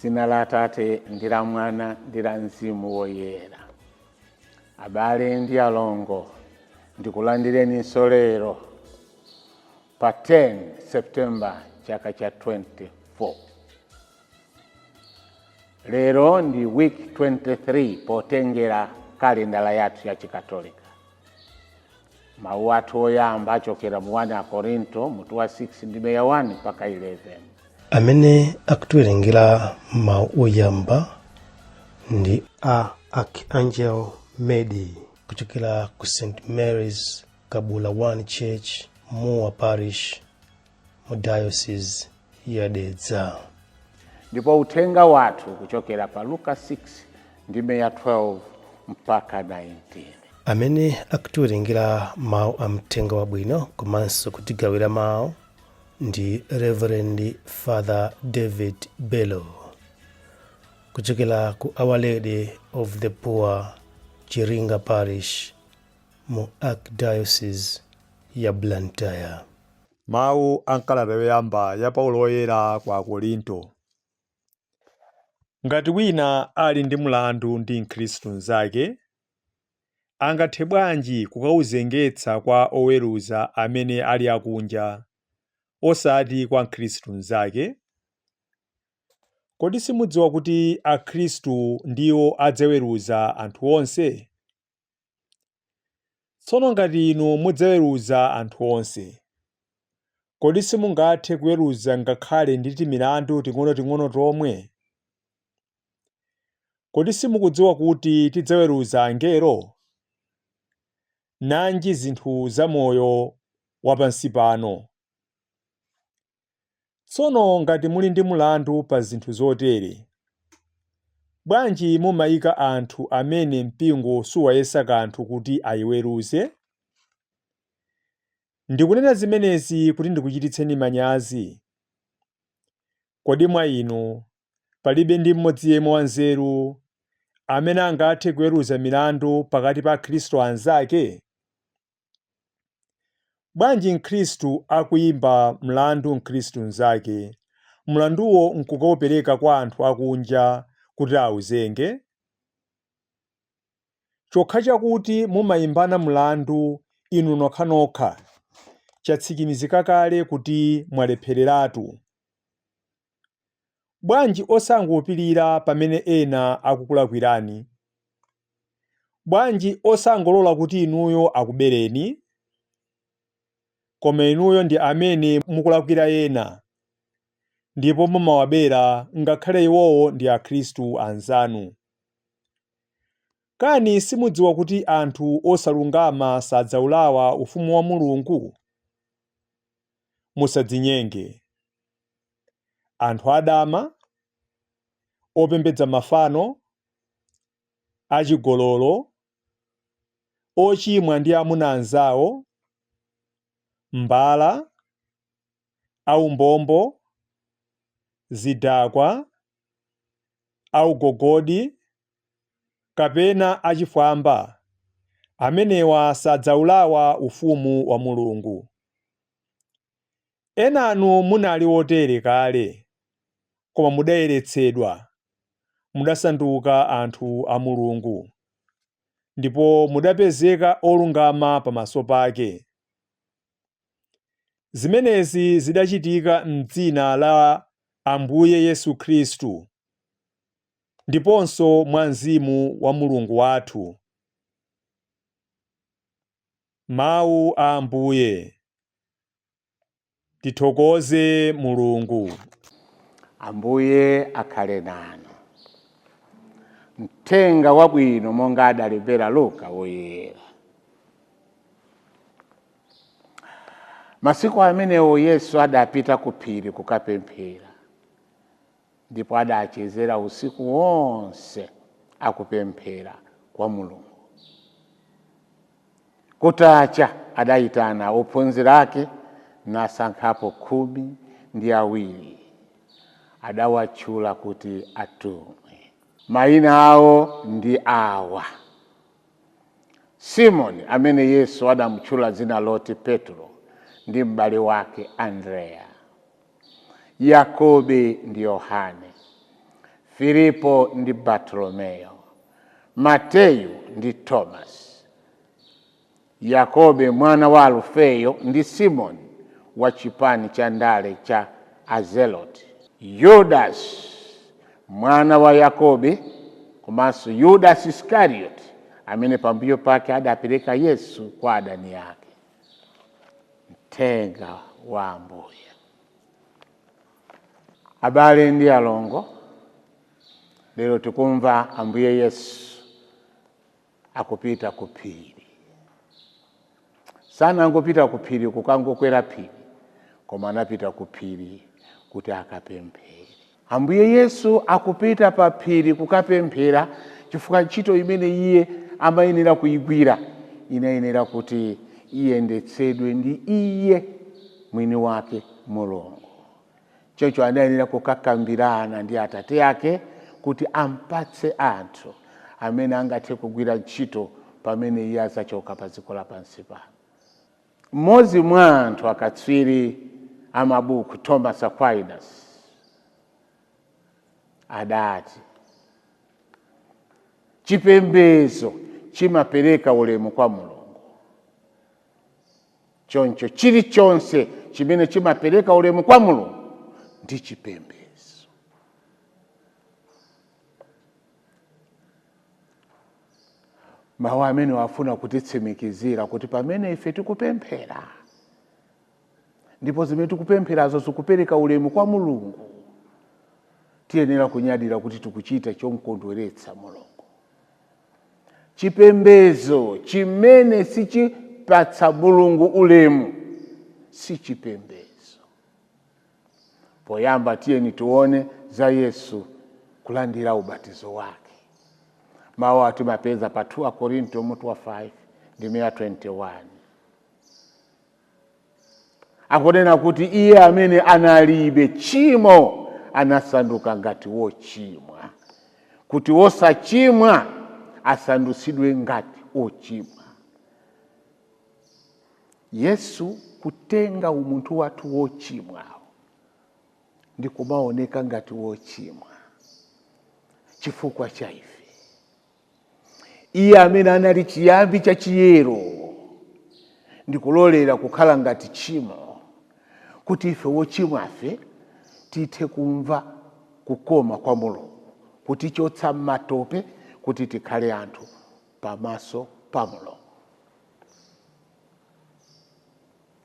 Dzina la Atate ndi la Mwana ndi la Mzimu Woyera. Abale ndi alongo, ndikulandireninso lero pa 10 September chaka cha 24. Lero ndi week 23 potengera kalendala yathu ya Chikatolika. Mawu athu oyamba achokera mu 1 Akorinto mutu wa 6 ndime ya 1 mpaka 11. Amene akutiwerengera mawu oyamba ndi a Archangel Medi kuchokera ku St Mary's Kabula 1 Church, Mua Parish, mu Diocese ya Dedza. Ndipo uthenga wathu kuchokera pa Luka 6 ndime ya 12 mpaka 19. Amene akutiwerengera mawu a mthenga wabwino komanso kutigawira mawu ndi Reverend Father David Bello kuchokera ku Our Lady of the Poor, Chiringa Parish, mu Archdiocese ya Blantyre. Mawu a m'kalata yoyamba ya Paulo Woyera kwa Akorinto. Ngati wina ali ndi mlandu ndi Mkhristu mnzake, angathe bwanji kukauzengetsa kwa oweruza amene ali akunja, osati kwa Mkhristu mnzake? Kodi simudziwa kuti Akhristu ndiwo adzaweruza anthu onse? Tsono ngati inu mudzaweruza anthu onse, kodi simungathe kuweruza ngakhale ndi timilandu ting'onoting'ono tomwe? Kodi simukudziwa kuti tidzaweruza angelo? Nanji zinthu za moyo wa pansi pano! Tsono ngati muli ndi mlandu pa zinthu zotere, bwanji mumaika anthu amene mpingo suwayesa kanthu kuti aiweruze? Ndikunena zimenezi kuti ndikuchititseni manyazi. Kodi mwa inu palibe ndi mmodzi yemwe wanzeru amene angathe kuweruza milandu pakati pa Akhristu anzake? Bwanji Mkhristu akuimba mlandu Mkhristu mnzake, mlanduwo n'kukaupereka kwa anthu akunja kuti auzenge? Chokha chakuti mumaimbana mlandu inu nokhanokha, chatsimikizika kale kuti mwalephereratu. Bwanji osangopirira pamene ena akukulakwirani? Bwanji osangolola kuti inuyo akubereni? Koma inuyo ndi amene mukulakwira ena, ndipo mumawabera ngakhale iwowo ndi Akhristu anzanu. Kani simudziwa kuti anthu osalungama sadzaulawa ufumu wa Mulungu? Musadzinyenge. Anthu adama, opembedza mafano, achigololo, ochimwa ndi amuna anzawo, mbala, aumbombo, zidakwa, augogodi, kapena achifwamba, amenewa sadzaulawa ufumu wa Mulungu. Enanu munali otere kale, koma mudayeretsedwa, mudasanduka anthu a Mulungu, ndipo mudapezeka olungama pamaso pake. Zimenezi zidachitika m'dzina la Ambuye Yesu Khristu, ndiponso mwa Mzimu wa Mulungu wathu. Mawu a Ambuye. Tithokoze Mulungu. Ambuye akhale nanu. Mthenga wabwino monga adalembera Luka woyera. Masiku amenewo Yesu adapita ku phiri kukapemphera, ndipo adachezera usiku wonse akupemphera kwa Mulungu. Kutacha adaitana ophunzira ake nasankhapo 12. Adawatchula kuti atumwi. Mayina awo ndi awa: Simoni amene Yesu adamutchula dzina loti Petro, ndi m'bale wake Andreya, Yakobe ndi Yohane, Filipo ndi Bartolomeyo, Mateyu ndi Thomas, Yakobe mwana wa Alufeyo ndi Simoni wa chipani cha ndale cha Azeloti, Yudas mwana wa Yakobe komanso Yudas Iskarioti amene pambuyo pake adapereka Yesu kwa adani ake. Mthenga wa Ambuye. Abale ndi alongo, lero tikumva Ambuye Yesu akupita ku phiri. Sanangopita ku phiri kukangokwera phiri, koma anapita ku phiri kuti akapemphere. Ambuye Yesu akupita pa phiri kukapemphera chifukwa ntchito imene iye amayenera kuyigwira inayenera kuti iyendetsedwe ndi iye mwini wake Mulungu. Choncho anayenera kukakambirana ndi Atate ake kuti ampatse anthu amene angathe kugwira ntchito pamene iye azachoka pa dziko lapansi pano. Mmodzi mwa anthu akatswiri amabuku, Thomas Aquinas, adati chipembedzo chimapereka ulemu kwa Mulungu. Choncho chilichonse chimene chimapereka ulemu kwa Mulungu ndi chipembedzo. Mawu amene wafuna kutitsimikizira kuti pamene ife tikupemphera, ndipo zimene tikupempherazo zikupereka ulemu kwa Mulungu, tiyenera kunyadira kuti tikuchita chomkondweretsa Mulungu. Chipembedzo chimene sichipatsa Mulungu ulemu si chipembedzo. Poyamba tiyeni tione za Yesu kulandira ubatizo wake. Mawu atimapeza pa 2 Korinto mutu wa 5 ndime ya 21. Akunena kuti iye amene analibe tchimo anasanduka ngati wochimwa, kuti wosachimwa asandutsidwe ngati wochimwa. Yesu kutenga umunthu wathu wochimwawo ndi kumaoneka ngati wochimwa chifukwa cha ife. Iye amene anali chiyambi cha chiyero ndi kulolera kukhala ngati tchimo, kuti ife wochimwafe tithe kumva kukoma kwa Mulungu, kutichotsa m'matope kuti tikhale anthu pamaso pa Mulungu.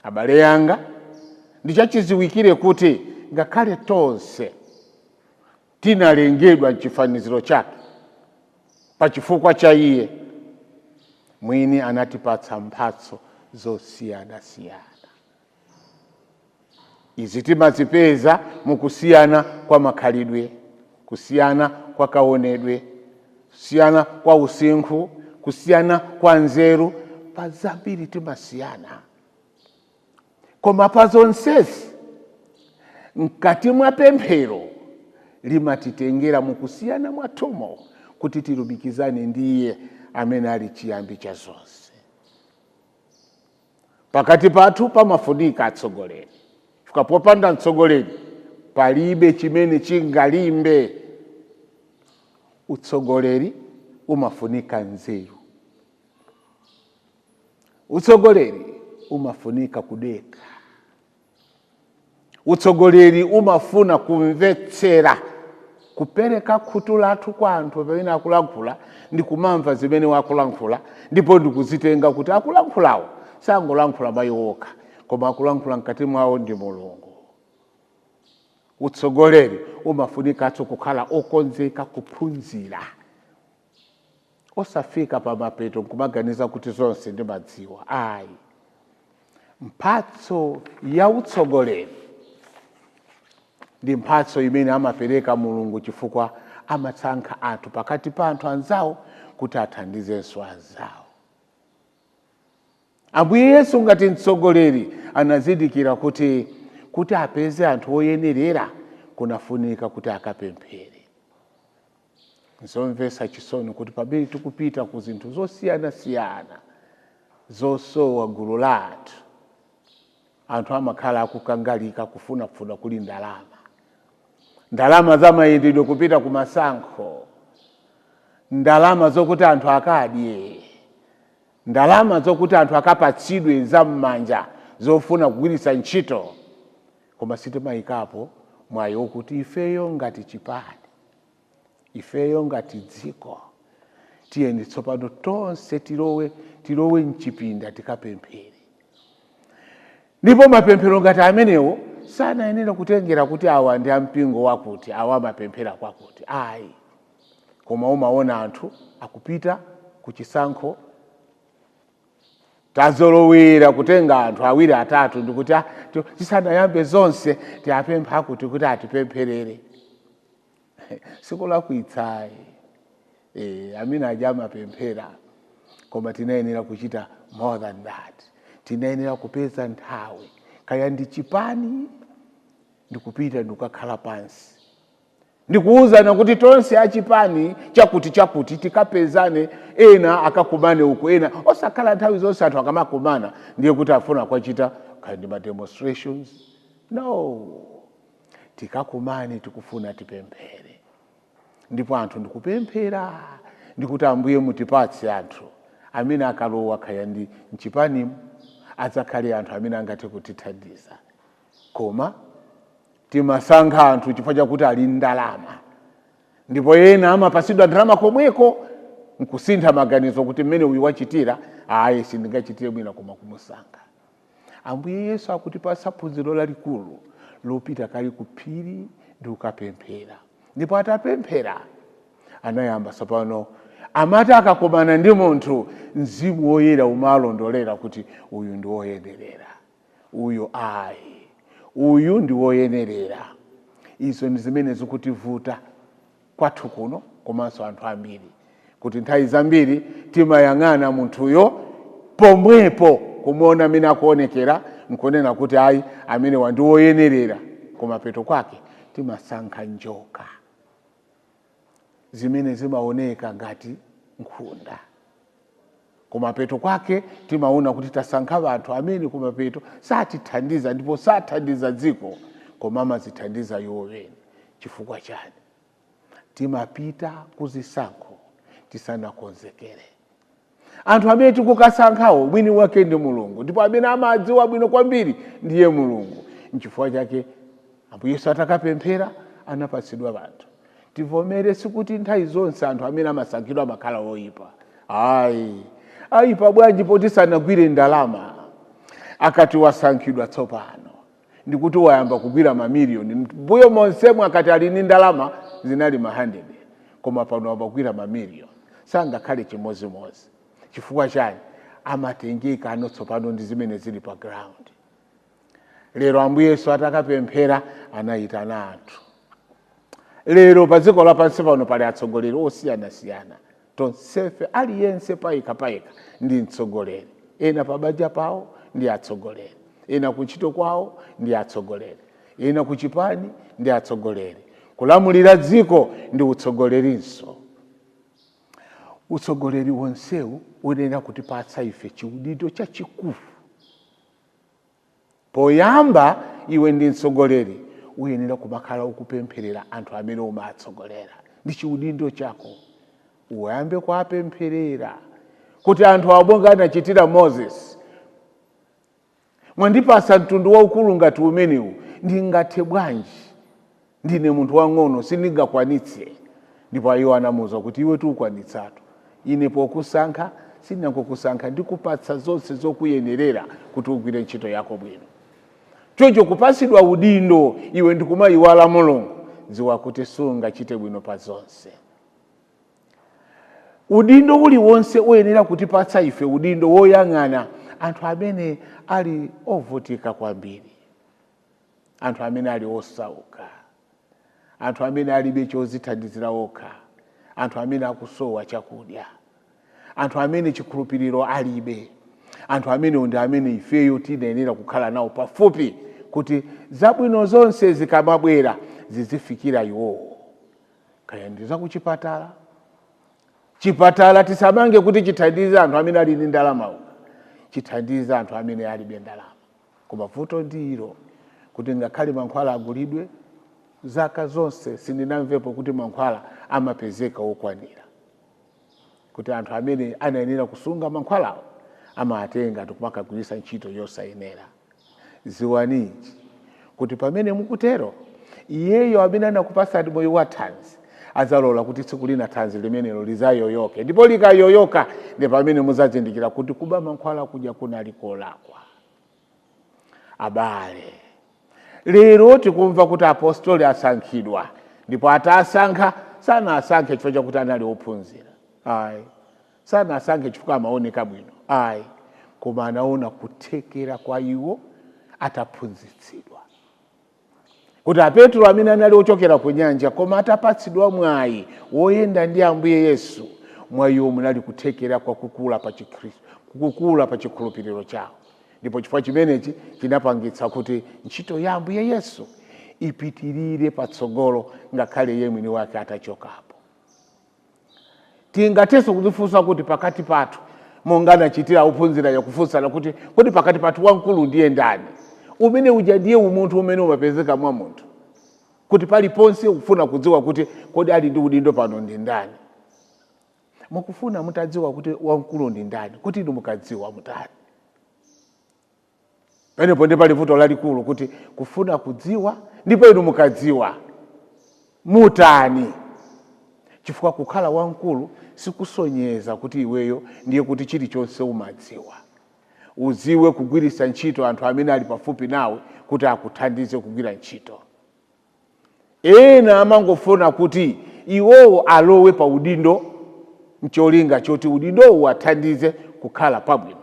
Abale yanga, ndichachidziwikire kuti ngakhale tonse tinalengedwa mchifaniziro chake, pachifukwa cha iye mwini anatipatsa mphatso zosiyanasiyana. Izi timazipeza mukusiyana kwa makhalidwe, kusiyana kwa kaonedwe, kusiyana kwa usinkhu, kusiyana kwa nzeru. Pa zambiri timasiyana, koma pa zonsezi mkati mwa pemphero limatitengera mukusiyana mwathumo kuti tilumikizane ndi iye amene ali chiyambi cha zonse. Pakati pathu pamafunika atsogoleri, chifukwa popanda mtsogoleri palibe chimene chingalimbe. Utsogoleri umafunika nzeru, utsogoleri umafunika kudekha, utsogoleri umafuna kumvetsera, kupereka khutu lathu kwa anthu pamene akulankhula ndi kumamva zimene wakulankhula, ndipo ndikuzitenga kuti akulankhulawo sangolankhula mayi okha, koma akulankhula mkati mwawo ndi Mulungu. Utsogoleri umafunikanso kukhala okonzeka kuphunzira, osafika pa mapeto nkumaganiza kuti zonse ndimadziwa. Ayi, mphatso ya utsogoleri ndi mphatso imene amapereka Mulungu, chifukwa amasankha anthu pakati pa anthu anzawo kuti athandizenso anzawo. Ambuye Yesu ngati mtsogoleri anazindikira kuti apeze anthu oyenerera kunafunika kuti akapemphere. Nzomvetsa chisoni kuti pamene tikupita ku zinthu zosiyanasiyana zosowa gulu la anthu, anthu amakhala akukangalika kufunafuna kuli ndalama. Ndalama za mayendedwe kupita ku masankho, ndalama zokuti anthu akadye, ndalama zokuti anthu akapatsidwe zam'manja zofuna kugwiritsa ntchito, koma sitimayikapo mwayi wokuti ifeyo ngati chipani, ifeyo ngati dziko, tiyeni tsopano tonse tilowe mchipinda tikapemphere. Ndipo mapemphero ngati amenewo sanayenera kutengera kuti awa ndi ampingo wakuti, awa amapemphera kwakuti, ayi. Koma umaona anthu akupita kuchisankho, tazolowera kutenga anthu awiri atatu ndikuti tisanayambe zonse tiapempha akuti kuti atipempherere. Sikulakwitsayi, amene aja amapemphera, koma tinayenera kuchita more than that. Tinayenera kupeza nthawi, kaya ndi chipani, ndikupita ndikukakhala pansi ndikuwuzana kuti tonse achipani chakuti chakuti tikapezane, ena akakumane uku, ena osakhala. Nthawi zonse anthu akamakumana ndiye kuti afuna kwachita kaya ndi ma demonstrations. No, tikakumane, tikufuna tipemphere. Ndipo anthu ndikupemphera ndikuti Ambuye mutipatse anthu amene akalowa kaya ndi mchipanimu adzakhale anthu amene angathe kutithandiza. Koma timasankha anthu chifukwa chakuti ali ndalama, ndipo ena amapasidwa ndalama komweko nkusintha maganizo kuti mmene uyu wachitira, ayi, sindingachitire bwino koma kumusankha. Ambuye Yesu akutipatsa phunziro lalikulu lopita kali ku phiri ndi kukapemphera. Ndipo atapemphera anayamba tsopano, amati akakumana ndi munthu, Mzimu Woyera umalondolera kuti uyu ndi woyenerera, uyu ayi, uyu ndi woyenerera. Izo ndi zimene zikutivuta kwathu kuno komanso anthu ambiri, kuti nthawi zambiri timayang'ana munthuyo pomwepo, kumuona amene akuonekera, nkunena kuti ayi, amenewa ndi woyenerera. Kumapeto kwake timasankha njoka zimene zimaoneka ngati nkhunda. Kumapeto kwake timaona kuti tasankha anthu amene kumapeto satithandiza, ndipo sathandiza dziko, koma amazithandiza iwo eni. Chifukwa chani? Timapita kuzisankho tisanakonzekere. Anthu amene tikukasankhawo, mwini wake ndi Mulungu, ndipo amene amadziwa bwino kwambiri ndiye Mulungu. Nchifukwa chake Ambuye Yesu atakapemphera anapatsidwa anthu. Tivomere, sikuti nthawi zonse anthu amene amasankhidwa amakhala oyipa, ayi. Ayipa bwanji poti sanagwire ndalama? Akati wasankhidwa tsopano ndikuti wayamba kugwira mamiliyoni. Mbuyo monsemo akati ali ndi ndalama zinali ma 100, koma pano amagwira mamiliyoni, sangakhale chimozimozi. Chifukwa chani? Amatengeka ano tsopano ndi zimene zili pa ground. Lero Ambuye Yesu atakapemphera anayitana anthu. Lero pa dziko lapansi pano pali atsogoleri osiyanasiyana. Tonsefe, aliyense payekha payekha ndi mtsogoleri. Ena pabanja pawo ndi atsogoleri, ena kuntchito kwawo ndi atsogoleri, ena kuchipani ndi atsogoleri. Kulamulira dziko ndi utsogolerinso. Utsogoleri wonsewu uyenera kutipatsa ife chiudindo chachikulu. Poyamba, iwe ndi mtsogoleri, uyenera kumakhala ukupempherera anthu amene umatsogolera. Ndi chiudindo chako, uyambe kuwapempherera kuti anthu awo, monga anachitira Moses: "Mwandipasa mtundu waukulu ngati umenewu, ndingathe bwanji? Ndine munthu wang'ono, sindingakwanitse." Ndipo iwo anamuwuza kuti, "Iwe tiukwanitsatu. Ine pokusankha sindinangokusankha, ndikupatsa zonse zokuyenerera kuti ugwire ntchito yako bwino." Choncho kupasidwa udindo iwe ndikumayiwala Mulungu, dziwa kuti sungachite bwino pa zonse. Udindo uliwonse uyenera kutipatsa ife udindo woyang'ana anthu amene ali ovutika kwambiri, anthu amene ali osauka, anthu amene alibe chozithandizira okha, anthu amene akusowa chakudya, anthu amene chikhulupiriro alibe. Anthu amenewo ndi amene ifeyo tinayenera kukhala nawo pafupi, kuti zabwino zonse zikamabwera zizifikira iwowo. Kaya ndi zakuchipatala, chipatala tisamange kuti chithandize anthu amene ali ndi ndalama, chithandize anthu amene alibe ndalama. Koma vuto ndilo kuti ngakhale mankhwala agulidwe, Zaka zonse sindinamvepo kuti mankhwala amapezeka okwanira, kuti anthu amene anayenera kusunga mankhwalawo amatenga ndikumakagwiritsa ntchito yosayenera. Ziwani ichi, kuti pamene mukutero, iyeyo amene anakupasani moyo wa thanzi adzalola kuti tsiku lina thanzi limenelo lizayoyoke, ndipo likayoyoka ndi pamene muzazindikira kuti kuba mankhwala kuja kunali kolakwa. Abale, lero tikumva kuti apostoli asankhidwa, ndipo atasankha sanasankhe chifukwa chakuti anali ophunzira, ayi, sanasankhe chifukwa amaoneka bwino, ayi, koma anaona kuthekera kwa iwo ataphunzitsidwa. Kuti aPetro amene anali ochokera ku nyanja, koma atapatsidwa mwayi woyenda ndi Ambuye Yesu, mwayiwo munali kuthekera kwa kukula pa Chikhristu, kukula pa chikhulupiriro chawo. Ndipo chifukwa chimenechi chinapangitsa kuti ntchito ya Ambuye Yesu ipitirire patsogolo ngakhale iye mwini wake atachokapo. Tingathenso kudzifunsa kuti pakati pathu, monga anachitira ophunzira yakufunsana kuti kodi pakati pathu wamkulu ndiye ndani? Umene uja ndiye umunthu umene umapezeka mwa munthu, kuti paliponse ukufuna kudziwa kuti kodi ali ndi udindo pano ndi ndani. Mukufuna mutadziwa kuti wamkulu ndi ndani, kuti inu mukadziwa mutani? Pamenepo ndi pali vuto lalikulu, kuti kufuna kudziwa, ndipo inu mukadziwa mutani? Chifukwa kukhala wamkulu sikusonyeza kuti iweyo ndiye kuti chilichonse umadziwa. Udziwe kugwiritsa ntchito anthu amene ali pafupi nawe kuti akuthandize kugwira ntchito. Ena amangofuna kuti iwowo alowe pa udindo mcholinga choti udindowo uwathandize kukhala pabwino,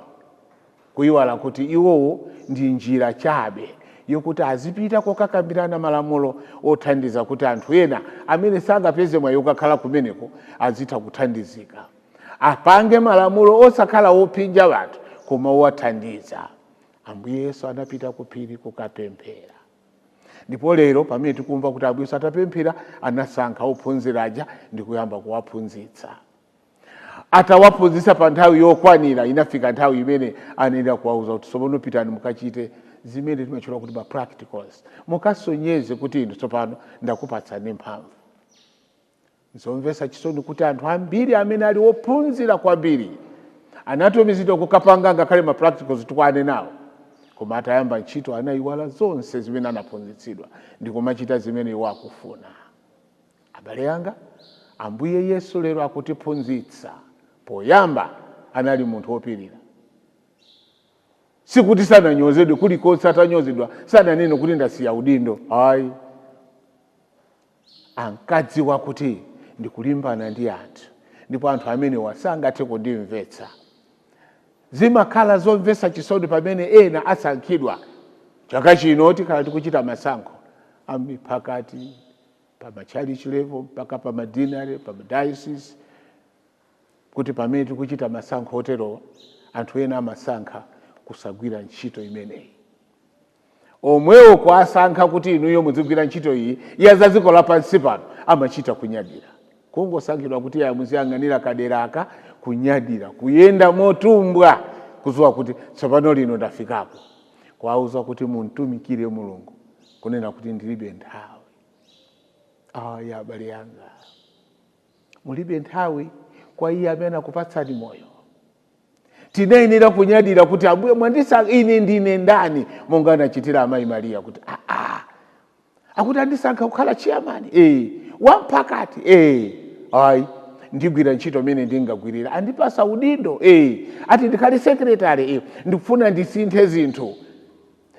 kuyiwala kuti iwowo ndi njira chabe yokuti azipita kokakambirana malamulo othandiza kuti anthu ena amene sangapeze mwayi okakhala kumeneko azitha kuthandizika. Apange malamulo osakhala wophinja anthu koma owathandiza. Ambuye Yesu anapita ku phiri kukapemphera, ndipo lero pamene tikumva kuti Ambuye Yesu atapemphera anasankha ophunzira aja ndi kuyamba kuwaphunzitsa. Atawaphunzitsa pa nthawi yokwanira, inafika nthawi imene anayenera kuwauza kuti tsopano pitani mukachite zimene timatchula kuti ma practicals, mukasonyeze kuti inu tsopano ndakupatsani mphamvu. Nzomvetsa chisoni kuti anthu ambiri amene ali ophunzira kwambiri anatumizidwa kukapanga ngakhale ma practicals tikwane nawo, koma atayamba ntchito anayiwala zonse zimene anaphunzitsidwa ndi kumachita zimene iwo akufuna. Abale anga, Ambuye Yesu lero akutiphunzitsa. Poyamba anali munthu wopirira, sikuti sananyozedwe kulikonse. Atanyozedwa sananene kuti ndasiya udindo, ayi. Ankadziwa kuti ndikulimbana ndi anthu, ndipo anthu amenewa sangathe kundimvetsa. Zimakhala zomvetsa chisoni pamene ena asankhidwa. Chaka chino tikhala tikuchita masankho amiphakati pa machalichi level mpaka pa madeanery, pa madiocese, kuti pamene tikuchita masankho oterowa anthu ena amasankha kusagwira ntchito imeneyi. Omwewo kuasankha kuti inuyo muzigwira ntchito iyi ya za dziko lapansi pano, amachita kunyadira kungosankhidwa kuti ya muziyang'anira kaderaka, kunyadira, kuyenda motumbwa, kudziwa kuti tsopano lino ndafikapo. Kuwauza kuti muntumikire Mulungu, kunena kuti ndilibe nthawi. Aya, abale anga, mulibe nthawi kwa iye amene akupatsani moyo. Tinayenera kunyadira kuti Ambuye mwandisankha ine, ndine ndani? Monga anachitira amayi Mariya kuti aa, akuti andisankha kukhala chairman wamphakati, ayi, ndigwira ntchito imene ndingagwirira. Andipasa udindo, ati ndikhale secretary, ndikufuna ndisinthe zinthu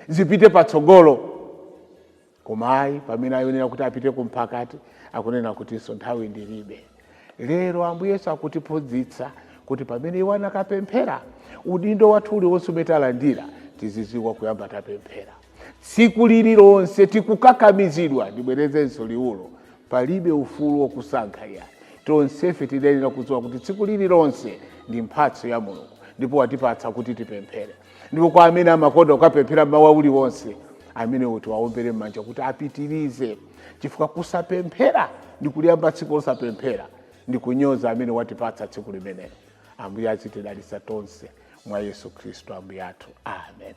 zipite patsogolo. Koma ayi, pamene ayenera kuti apite kumphakati akunena kutinso nthawi ndilibe. Lero Ambuye Yesu akutiphunzitsa kuti pamene iwo anakapemphera, udindo wathu uliwonse umene talandira tizidziwa kuyamba tapemphera tsiku lililonse. Tikukakamizidwa, ndibwerezenso liwulo, palibe ufulu wokusankha ya. Tonsefe tidayenera kudziwa kuti tsiku lililonse ndi mphatso ya Mulungu, ndipo watipatsa kuti tipemphere. Ndipo kwa amene amakonda kukapemphera mawa uliwonse, amene tiwaombere m'manja kuti apitirize, chifukwa kusapemphera ndi kuliyamba tsiku losapemphera ndi kunyoza amene watipatsa tsiku limenelo. Ambuye azitidalitsa tonse mwa Yesu Khristu Ambuye athu. Amen.